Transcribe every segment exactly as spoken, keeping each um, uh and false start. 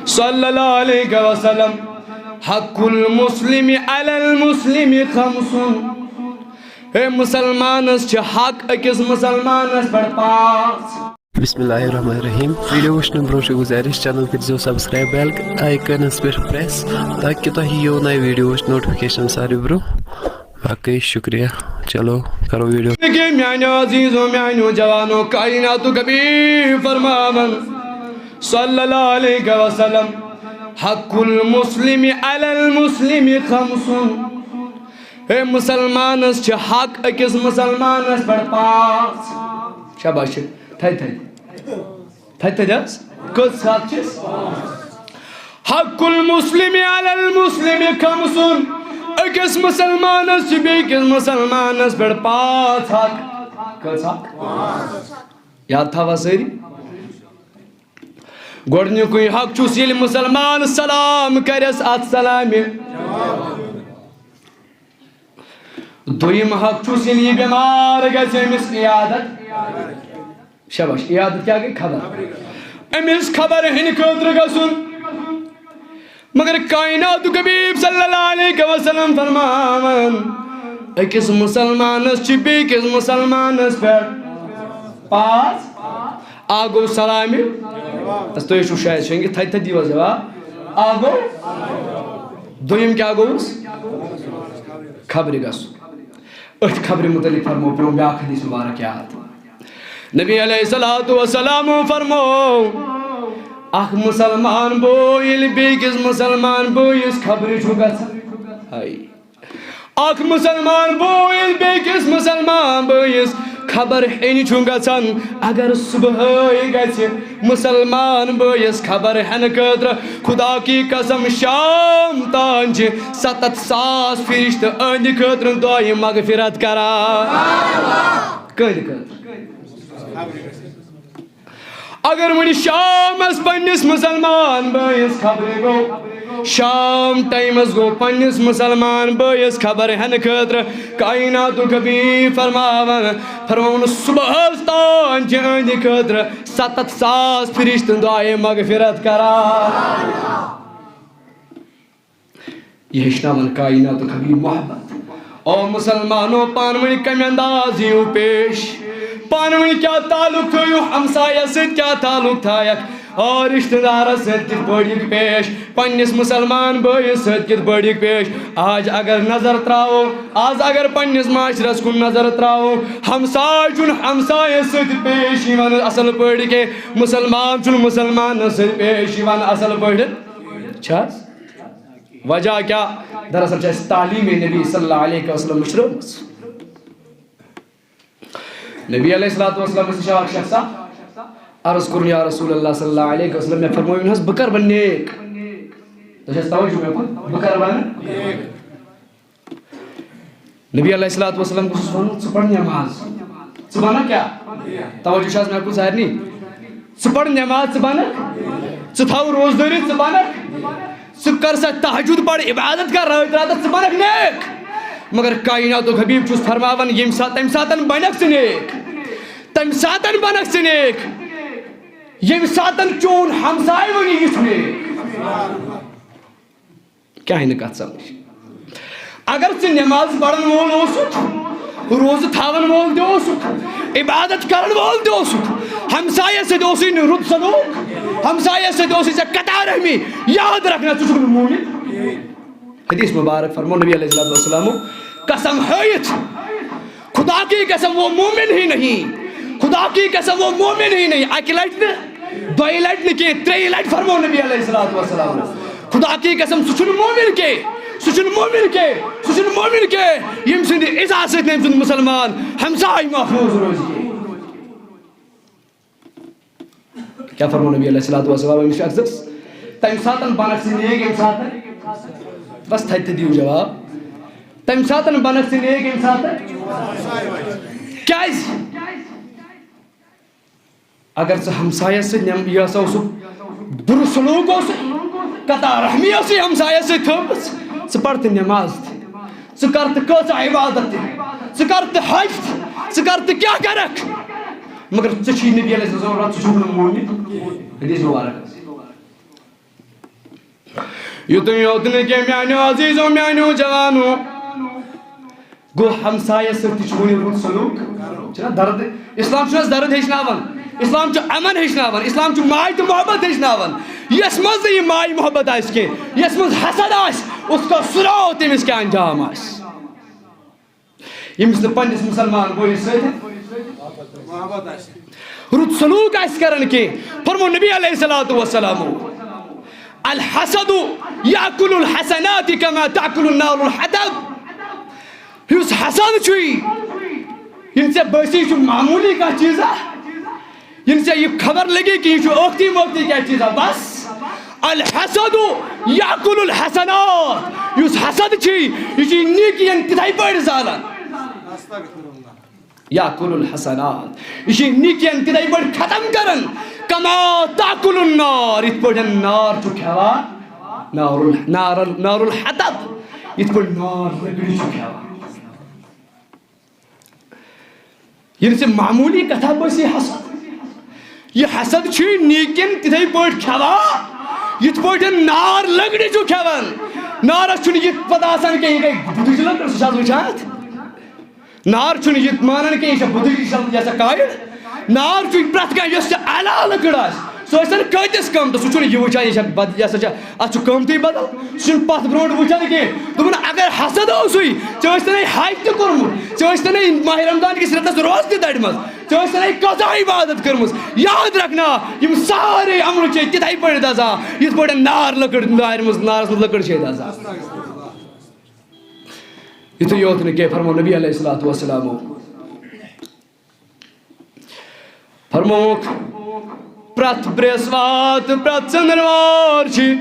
صلی اللہ علیہ وسلم، حق المسلم علی المسلم خمس۔ ہے، مسلمانس چھِ حق أکِس مسلمانس پٮ۪ٹھ پانٛژھ۔ بسم اللہ الرحمن الرحیم۔ ویڈیو وٕچھنہٕ برونٛہہ چھِ گُزٲرِش، چینل کٔرزیو سبسکرائب، بیل آیکانس پٮ۪ٹھ پریس، تاکہِ تۄہہِ یِیو نوِ ویڈیووٕچ نوٹیفکیشن ساروی برونٛہہ۔ باقٕے شُکریہ۔ چلو، کرو ویڈیو۔ کہ میانیو عزیزو، میانیو جوانو، کائناتُک حبیب فرماوان صلی اللہ علیہ وسلم، حق المسلم علی المسلم خمس۔ ہے، مسلمانس چھِ حق أکِس مسلمانس پٮ۪ٹھ پانٛژھ۔ شاباش، تھدِ تھدِ۔ تھدِ تھدِ حظ۔ کٔژ حق چھِس؟ حق المسلم علی المسلم خمس۔ أکِس مسلمانس چھِ بیٚیِس مسلمانس پٮ۪ٹھ پانٛژھ حق۔ کٔژ حق؟ یاد تھاوا سٲری؟ گۄڈٕنیُکُے حق چھُس، ییٚلہِ مسلمان سلام کرٮ۪س، اتھ سلامہِ۔ دوٚیِم حق چھُس، ییٚلہِ یہِ بٮ۪مار گژھِ، أمِس عیادت۔ شاباش، عیادت کیٛاہ گٔے؟ خبر۔ أمِس خبر ہٮ۪نہٕ خٲطرٕ گژھُن۔ مگر کائناتُک حبیب صلی اللہ علیہ وسلم فرماوان، أکِس مسلمانس چھِ بیٚیِس مسلمانس پٮ۪ٹھ پانٛژھ۔ اکھ گوٚو سلامہِ۔ بس تُہۍ ٲسِو شاید شۄنٛگِتھ، تھدِ تھدِ دِیِو حظ جواب۔ اکھ گوٚو۔ دوٚیِم کیٛاہ گوٚوُس؟ خبرِ گژھُن۔ أتھۍ خبرِ متعلق فرمو برٛونٛہہ بیٛاکھ حدیث مبارک یاد۔ نبی علیہ الصلوۃ والسلام فرمو، اکھ مسلمان بوے ییٚلہِ بیٚیِس مسلمان بٲیِس خبرِ چھُ گژھان۔ ہاے۔ اکھ مسلمان بوے ییٚلہِ بیٚیِس مسلمان بٲیِس خبر ہیٚنہِ چھُ گژھان، اگر صبحٲے گژھِ مسلمان بٲیِس خبر ہٮ۪نہٕ خٲطرٕ، خدا کی قسم، شام تام چھِ ستتھ ساس فرشتہٕ أہنٛدِ خٲطرٕ دعایہِ مغفرت کران۔ کٕہٕنٛدِ خٲطرٕ؟ اگر وۄنۍ شامس پننِس مسلمان بٲیِس خبرِ گوٚو، شام ٹایمس گوٚو پننِس مسلمان بٲیِس خبر ہٮ۪نہٕ خٲطرٕ، کائناتُک حبیب فرماوان، فرماوُن، صبحس تام چھِ أہنٛدِ خٲطرٕ ستتھ ساس فرشتہٕ دعایہِ مغفرت کران۔ یہِ ہیٚچھناوان کائناتُک حبیب محبت۔ او مسلمانو، پانہٕ ؤنۍ کمہِ انداز یِیِو پیش؟ پانہٕ ؤنۍ کیٛاہ تعلق تھٲیِو؟ ہمسایس سۭتۍ کیٛاہ تعلق تھایکھ؟ او رشتہٕ دارس سۭتۍ کِتھ پٲٹھۍ یِکھ پیش؟ پننِس مسلمان بٲیِس سۭتۍ کِتھ پٲٹھۍ یِکھ پیش؟ آز اگر نظر تراوو، آز اگر پننِس معاشرس کُن نظر تراوو، ہمساے چھُنہٕ ہمسایس سۭتۍ پیش یِوان اصل پٲٹھۍ کینٛہہ، مسلمان چھُنہٕ مسلمانس سۭتۍ پیش یِوان اصل پٲٹھۍ۔ چھا؟ وجہ کیٛاہ؟ دراصل چھِ اَسہِ تعلیٖم نبی صلی اللہ علیہ وسلم مٔشرٲومٕژ۔ نبی علیہ الصلوۃ والسلام نِش آو اکھ شخصا، عرض کوٚرُن، یا رسول اللہ صلی اللہ علیہ وسلم، مےٚ فرمٲیِو حظ، بہٕ کَر بَنہٕ نیک؟ تۄہہِ چھا حظ توجہ مےٚ کُن؟ بہٕ کَر بَنہٕ؟ نبی علیہ الصلوۃ والسلام گوٚژھُس وَنُن، ژٕ پَر نٮ۪ماز۔ ژٕ بَنَکھ کیٛاہ؟ توجہ چھا حظ مےٚ کُن سارنٕے؟ ژٕ پَر نٮ۪ماز، ژٕ بَنَکھ، ژٕ تھاو روزدٲری، ژٕ بَنَکھ، ژٕ کر سا تہجد پَر، عبادت کر رٲتۍ راتَس، ژٕ بَنَکھ نیک۔ مگر کائناتُک حبیب چھُس فرماوان، ییٚمہِ ساتہٕ، تَمہِ ساتَن بَنَکھ ژٕ نیک، تَمہِ ساتَن بَنَکھ ژٕ نیک، ییٚمہِ ساتَن چون ہمساے وَنہِ، یہِ چھُ نیک۔ کیٛاہ نہٕ کَتھ سَمجھ؟ اگر ژٕ نٮ۪ماز پَرَن وول اوسُکھ، روزٕ تھاوَن وول تہِ اوسُکھ، عبادت کَرَن وول تہِ اوسُکھ، ہمسایَس سۭتۍ اوسُے نہٕ رُت سلوٗک، ہمسایَس سۭتۍ اوسُے ژےٚ قطع رحمی، یاد رکھنا، ژٕ چھُکھ نہٕ مومن۔ حدیث مبارک فرمو نبی علیہ الصلوۃ والسلام قسم ہٲیِتھ، خدا کی قسم، وہ مومن ہی نہیں، خدا کی قسم، وہ مومن ہی نہیں۔ اکہِ لٹہِ نہٕ، دۄیہِ لٹہِ نہٕ کینٛہہ، ترٛیٚیہِ لٹہِ فرمو نبی علیہ الصلوۃ والسلام، خدا کی قسم، سُہ چھُنہٕ مومن کینٛہہ، سُہ چھُنہٕ مومن کینٛہہ، سُہ چھُنہٕ مومن کینٛہہ، ییٚمہِ سٕنٛدِ اِذا سۭتۍ نہٕ أمۍ سُنٛد مسلمان ہمساے محفوظ روزِ۔ کیٛاہ فرمو نبی علیہ الصلوۃ والسلام أمِس شخصس؟ تَمہِ ساتَن بَنَکھ ژٕ نیک، ییٚمہِ ساتَن، بس تھدِ تھدِ دِیِو جواب، تَمہِ ساتَن بَنَکھ ژٕ نیک، ییٚمہِ ساتَن، کیٛازِ؟ اگر ژٕ ہمسایَس سۭتۍ نٮ۪م-، یہِ ہسا اوسُکھ بُرٕ سلوٗک اوسُکھ، قطع رحمی ٲسٕے ہمسایَس سۭتۍ تھٲومٕژ، ژٕ پَر تہٕ نٮ۪ماز تہِ، ژٕ کر تہٕ کۭژاہ عبادت تہِ، ژٕ کر تہٕ حج تہِ، ژٕ کر تہٕ کیٛاہ کرکھ، مگر ژےٚ چھُے نبی علیہ السلام، ژٕ چھُکھ نہٕ مومن۔ حدیث مبارک۔ یُتُے یوت نہٕ کینٛہہ، میانیو عزیزو، میانیو جوانو، گوٚو ہمسایس سۭتۍ تہِ چھُ وۄنۍ رُت سلوک۔ چھُنہ درد؟ اسلام چھُنہ درد ہیٚچھناوان؟ اسلام چھُ امن ہیٚچھناوان، اسلام چھُ ماے تہٕ محبت ہیٚچھناوان۔ یس منٛز نہٕ یہِ ماے محبت آسہِ کینٛہہ، یس منٛز حسد آسہِ، اس کا سُناؤ تٔمِس کیٛاہ انجام آسہِ۔ ییٚمِس نہٕ پننِس مسلمان بٲیِس سۭتۍ رُت سلوک آسہِ کران کینٛہہ، فرمو نبی علیہ الصلوۃ والسلام، الحسد یاکل الحسنات کما تاکل النار الحطب۔ یُس حسد چھُے، یِم ژےٚ بٲسی چھُ معموٗلی کانٛہہ چیٖزا، یِم ژےٚ یہِ خبر لگی کہِ یہِ چھُ ٲختی مٲختی کیٛاہ چیٖزا، بس۔ الحسد یاکل الحسنات۔ یُس حسد چھُے، یہِ چھُے نیکین تِتھے پٲٹھۍ زالان۔ یاکل الحسنات۔ یہِ چھُے نیکین تِتھے پٲٹھۍ ختم کران۔ کما تاکل النار، یِتھ پٲٹھۍ نار چھُ کھٮ۪وان۔ نار ال-، نار ال-، نار الحطب۔ یِتھ پٲٹھۍ نار لٔکرِ چھُ کھٮ۪وان۔ ییٚلہِ ژےٚ معموٗلی کتھا بٲسی حسد، یہِ حسد چھُے نیکین تِتھے پٲٹھۍ کھٮ۪وان، یِتھ پٲٹھۍ نار لٔکرِ چھُ کھٮ۪وان۔ نارس چھُنہٕ یہِ پتہ آسان کینٛہہ، یہِ گٔے بُدٕچ لٔکٕر، سُہ چھُ آز وٕچھان اتھ۔ نار چھُنہٕ یہِ مانان کینٛہہ، یہِ چھےٚ بُدٕچ، یہِ چھےٚ، یہِ چھےٚ کایِر۔ نار چھُ پرٛٮ۪تھ کانٛہہ، یۄس تہِ اعلیٰ لٔکٕر آسہِ، سُہ ٲسۍ تن کۭتِس قۭمتس، سُہ چھُنہٕ یہِ وٕچھان، یہِ چھےٚ بد-، یہِ ہسا چھےٚ، اتھ چھُ قۭمتٕے بدل۔ سُہ چھُنہٕ پتھ برونٛٹھ وٕچھان کینٛہہ۔ دوٚپُن، اگر حسد اوسُے، ژےٚ ٲسۍ تنے حج تہِ کوٚرمُت، ژےٚ ٲسۍ تنے ماہِ رمضان کِس رٮ۪تس روزٕ تہِ دٔرمٕژ، ژےٚ ٲسۍ تنے قضا عبادت کٔرمٕژ۔ یاد رکھنا، یِم سارے عمل چھِ تِتھے پٲٹھۍ دزان، یِتھ پٲٹھۍ نار لٔکٕر، نارِ منٛز، نارس منٛز لٔکٕر چھے دزان۔ یِتُے یوت نہٕ کینٛہہ، فرمو نبی علیہ الصلوۃ والسلام، فرمووُکھ، پرٛٮ۪تھ برٛٮ۪سوار تہٕ پرٛٮ۪تھ ژٔنٛدٕروار چھِ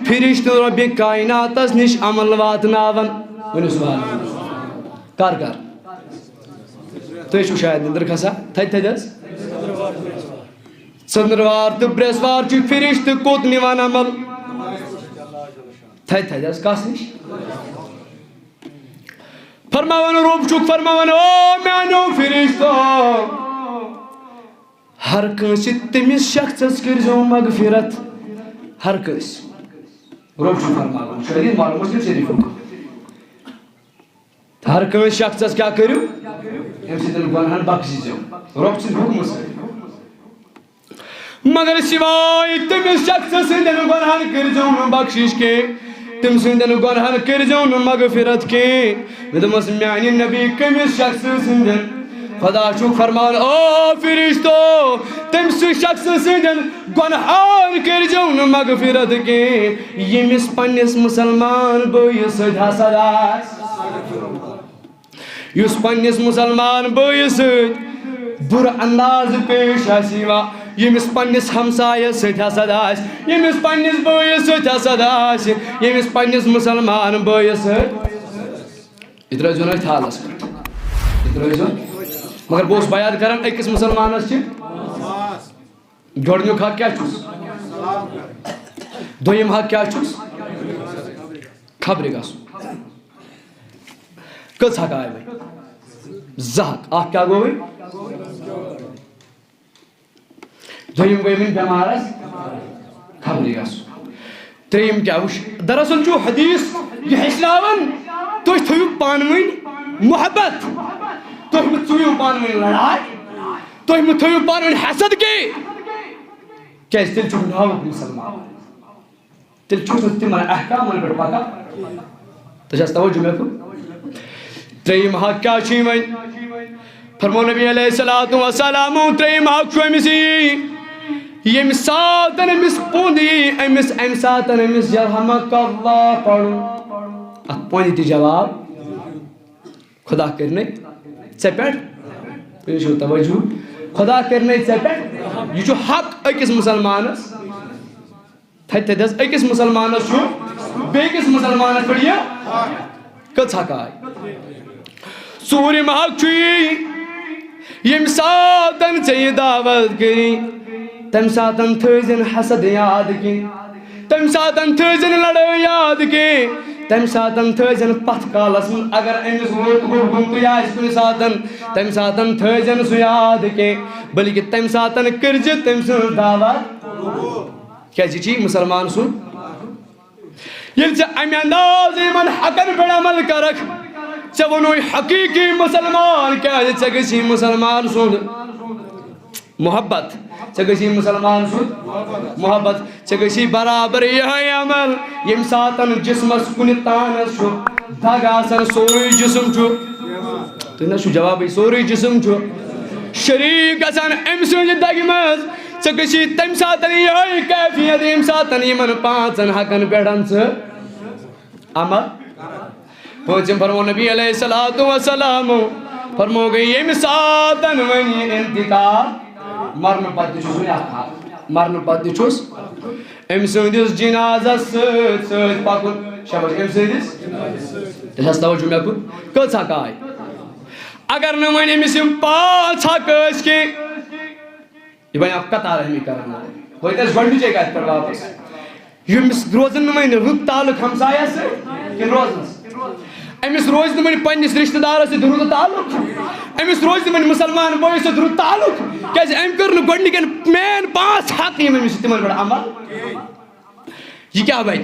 فرشتہٕ رۄبِ کایناتس نِش عمل واتناوان۔ ؤنِو سبحان اللہ۔ کر کر؟ تُہۍ چھِو شاید نِندٕر کھسان۔ تھدِ تھدِ حظ۔ ژٔنٛدٕروار تہٕ برٛٮ۪سوار چھِ فرشتہٕ کوٚت نِوان عمل؟ تھدِ تھدِ حظ۔ کس نِش؟ فرماوان رۄب چھُکھ فرماوان، او میانیو فرشتو، ہر کٲنٛسہِ تٔمِس شخصس کٔرۍزیو مغفرت۔ ہر کٲنٛسہِ۔ رۄب چھُ فرماوان، شٲہِد معلوم مسلم شریفُک۔ ہر کٲنٛسہِ شخصس کیٛاہ کٔرِو؟ أمۍ سٕنٛدٮ۪ن گۄنہن بخشی زیو۔ رۄب سٕنٛدِ حُکمہٕ سۭتۍ۔ مگر سوائے تٔمِس شخصہٕ سٕنٛدٮ۪ن گۄنہن کٔرۍزیو نہٕ بخشش کینٛہہ، تٔمۍ سٕنٛدٮ۪ن گۄنہن کٔرۍزیو نہٕ مغفرت کینٛہہ۔ مےٚ دوٚپمَس، میٛانہِ نبی، کٔمِس شخصہٕ سٕنٛدٮ۪ن؟ خۄدا چھُ فرماوان، او فرشتو، تٔمۍ سٕنٛدِ شخصہٕ سٕنٛدٮ۪ن گۄنہن کٔرۍزیو نہٕ مغفرت کینٛہہ، ییٚمِس پنٛنِس مُسلمان بٲیِس سۭتۍ حسد آسہِ۔ یُس پننِس مُسلمان بٲیِس سۭتۍ بُرٕ انداز پیش آسہِ یِوان، ییٚمِس پننِس ہمسایس سۭتۍ حسد آسہِ، ییٚمِس پننِس بٲیِس سۭتۍ حسد آسہِ، ییٚمِس پننِس مُسلمان بٲیِس سۭتۍ، یہِ ترٲیزیون أتھۍ حالس پٮ۪ٹھ۔ یہِ ترٲیزیون۔ مگر بہٕ اوسُس بیان کران، أکِس مُسلمانس چھِ گۄڈٕنیُک حق کیٛاہ چھُس؟ دوٚیِم حق کیٛاہ چھُس؟ خبرِ گژھُن۔ کٔژ حق آے وۄنۍ؟ زٕ حق۔ اکھ کیٛاہ گوٚو وۄنۍ؟ دوٚیِم گٔے وۄنۍ بٮ۪مارس خبرِ گژھُن۔ ترٛیٚیِم کیٛاہ وٕچھ؟ دراصل چھُ حدیث یہِ ہیٚچھناوان، تُہۍ تھٲیِو پانہٕ ؤنۍ محبت، تُہۍ مہٕ ژُیِو پانہٕ ؤنۍ لڑاے، تُہۍ مہٕ تھٲیِو پانہٕ ؤنۍ حسد کینٛہہ، کیٛازِ تیٚلہِ چھُ ناوُک مُسلمان۔ تیٚلہِ چھُکھ نہٕ تِمن احکامن پٮ۪ٹھ پکان۔ تۄہہِ چھا توجہ مےٚ کُن؟ ترٛیٚیِم حق کیٛاہ چھُ یِوان؟ فرمو نبی علیہ الصلوۃ والسلام، ترٛیٚیِم حق چھُ أمِس یی، ییٚمہِ ساتن أمِس پوٚنٛد یی، أمِس، اَمہِ ساتن أمِس یرحمک اللہ پرُن۔ اتھ پوٚنٛدِ تہِ جواب۔ خدا کٔرِنَے ژےٚ پٮ۪ٹھ۔ تُہۍ چھِو توجہ؟ خدا کٔرِنَے ژےٚ پٮ۪ٹھ۔ یہِ چھُ حق أکِس مُسلمانَس۔ تھدِ تھدِ حظ، أکِس مُسلمانَس چھُ بیٚکِس مُسلمانَس پٮ۪ٹھ یہِ کٔژ حق آے؟ ژوٗرِم حق چھُ یی، ییٚمہِ ساتَن ژےٚ یہِ دعوت کٔری، تَمہِ ساتَن تھٲیزٮ۪ن حسد یاد کینٛہہ۔ تَمہِ ساتَن تھٲیزٮ۪ن لڑٲے یاد کینٛہہ۔ تَمہِ ساتَن تھٲیزٮ۪ن پَتھ کالَس منٛز، اگر أمِس ووت گوٚو گوٚمُت تُے آسہِ کُنہِ ساتَن، تَمہِ ساتَن تھٲیزٮ۪ن سُہ یاد کینٛہہ، بلکہِ تَمہِ ساتَن کٔرزِ تٔمۍ سٕنٛز دعوت۔ کیٛازِ یہِ چھِ مُسلمان سُنٛد۔ ییٚلہِ ژےٚ اَمہِ اندازٕ یِمن حقن پٮ۪ٹھ عمل کرکھ، ژےٚ ووٚنُے حقیٖقی مُسلمان، کیازِ ژےٚ گژھی مُسلمان سُنٛد محبت، ژےٚ گژھی مُسلمان سُنٛد محبت، ژےٚ گژھی برابر یِہوٚے عمل۔ ییٚمہِ ساتن جسمس کُنہِ تانس چھُ دگ آسان، سورُے جسم چھُ، تُہۍ نہ چھُو جوابٕے، سورُے جسم چھُ شریٖک گژھان أمۍ سٕنٛزِ دگہِ منٛز۔ ژےٚ گژھی تَمہِ ساتن یِہوٚے کیفیت، ییٚمہِ ساتن یِمن پانٛژن حقن پٮ۪ٹھ ژٕ عمل۔ پٲنٛژِم فرمو نبی علیہ الصلوۃ والسلام، فرمو گٔے ییٚمہِ ساتن وۄنۍ یہِ انتقال، مرنہٕ پتہٕ تہِ چھُس وۄنۍ اکھ حق، مرنہٕ پتہٕ تہِ چھُس أمۍ سٕنٛدِس جنازس سۭتۍ سۭتۍ پکُن۔ شاباش، أمۍ سٕنٛدِس، تیٚلہِ حظ توجہ مےٚ کُن، کۭژاہ کاے؟ اگر نہٕ وۄنۍ أمِس یِم پانٛژھ حق ٲسۍ کینٛہہ، یہِ بنیٛاو قطع رحمی کرن وول۔ وۄنۍ ٲسۍ گۄڈٕنِچے کتھ پٮ۪ٹھ واپس۔ ییٚمِس روزن نہٕ وۄنۍ رُت تعلق ہمسایس سۭتۍ کِنہٕ روزنس؟ أمِس روزِ نہٕ وۄنۍ پننِس رشتہٕ دارس سۭتۍ رُت تعلق؟ أمِس روزِ نہٕ وۄنۍ مُسلمان بٲیِس سۭتۍ رُت تعلق؟ کیازِ أمۍ کٔر نہٕ گۄڈٕنِکٮ۪ن مین پانٛژھ حق یِم أمِس چھِ تِمن پٮ۪ٹھ عمل؟ یہِ کیٛاہ بنہِ؟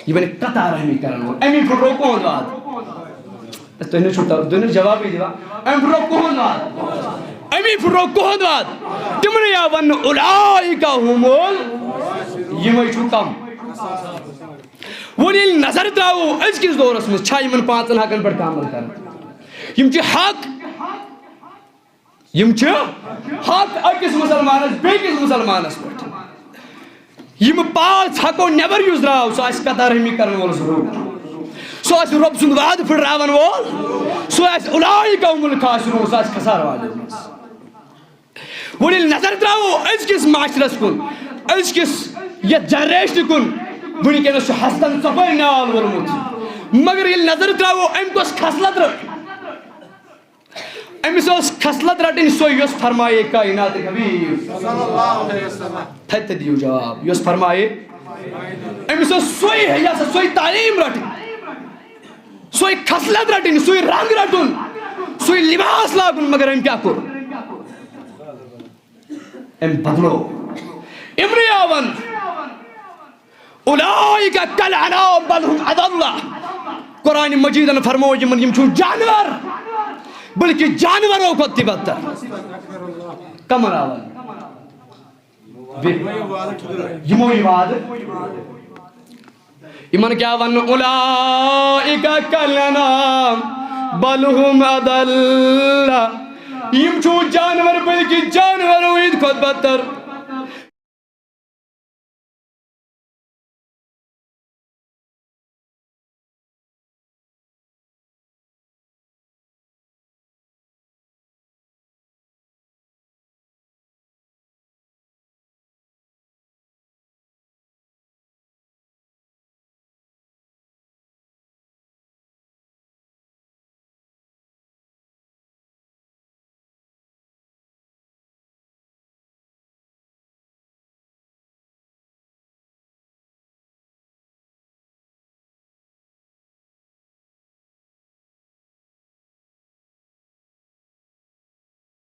یہِ بنہِ قطع رحمی کرن وول۔ امی پھُٹرو کُہُنٛد وعدٕ۔ تُہۍ نہٕ چھُو تو-، تُہۍ نہٕ جوابٕے دِوان۔ امی پھُٹرو کُہُنٛد وعدٕ؟ امی پھُٹرو کُہُنٛد وعدٕ؟ تِمنٕے آو وننہٕ، اولئک ہُمُل، یِمے چھُو کم۔ وۄنۍ ییٚلہِ نظر تراوو أزکِس دورس منٛز، چھا یِمن پانٛژن حقن پٮ۪ٹھ کانٛہہ عمل کران؟ یِم چھِ حق یِم چھِ حق أکِس مُسلمانَس بیٚکِس مُسلمانَس پٮ۪ٹھ۔ یِم پانٛژھ حقو نٮ۪بر یُس درٛاو، سُہ آسہِ قطع رحمی کرن وول ضروٗر۔ سُہ آسہِ رۄب سُنٛد وعدٕ پھٕٹراون وول۔ سُہ آسہِ اولئک ہُمُل خاسرون، سُہ آسہِ خسارٕ والٮ۪ن منٛز۔ وۄنۍ ییٚلہِ نظر ترٛاوو أزکِس معاشرس کُن، أزکِس یَتھ جنریشنہِ کُن، وٕنکیٚنَس چھُ ہستن ژۄپٲرۍ نال ووٚرمُت۔ مگر ییٚلہِ نظر ترٛاوو، أمۍ کۄس خصلت رٔٹ؟ أمِس ٲس خصلت رٹٕنۍ سۄے یۄس فرمایے کائنات حبیب۔ تھدِ تھدِ دِیِو جواب، یۄس فرمایے۔ أمِس ٲس سۄے، یہِ ہسا سۄے تعلیٖم رٹٕنۍ، سۄے خصلت رٹٕنۍ، سُے رنگ رٹُن، سُے لباس لاگُن، مگر أمۍ کیٛاہ کوٚر؟ أمۍ بدلو۔ یِمنٕے آو وننہٕ، اولئک کالانعام بل هم اضل۔ قرآن مجیدن فرموو یِمن، یِم چھِو جانور، بلکہ جانورو کھۄتہٕ تہِ بدتر۔ کمن آو وننہٕ؟ بے-، یِمو یہِ وعدٕ۔ یِمن کیٛاہ وننہٕ؟ اولئک کالانعام بل هم اضل۔ یِم چھِو جانور، بلکہ جانورو ہٕنٛدِ کھۄتہٕ بدتر۔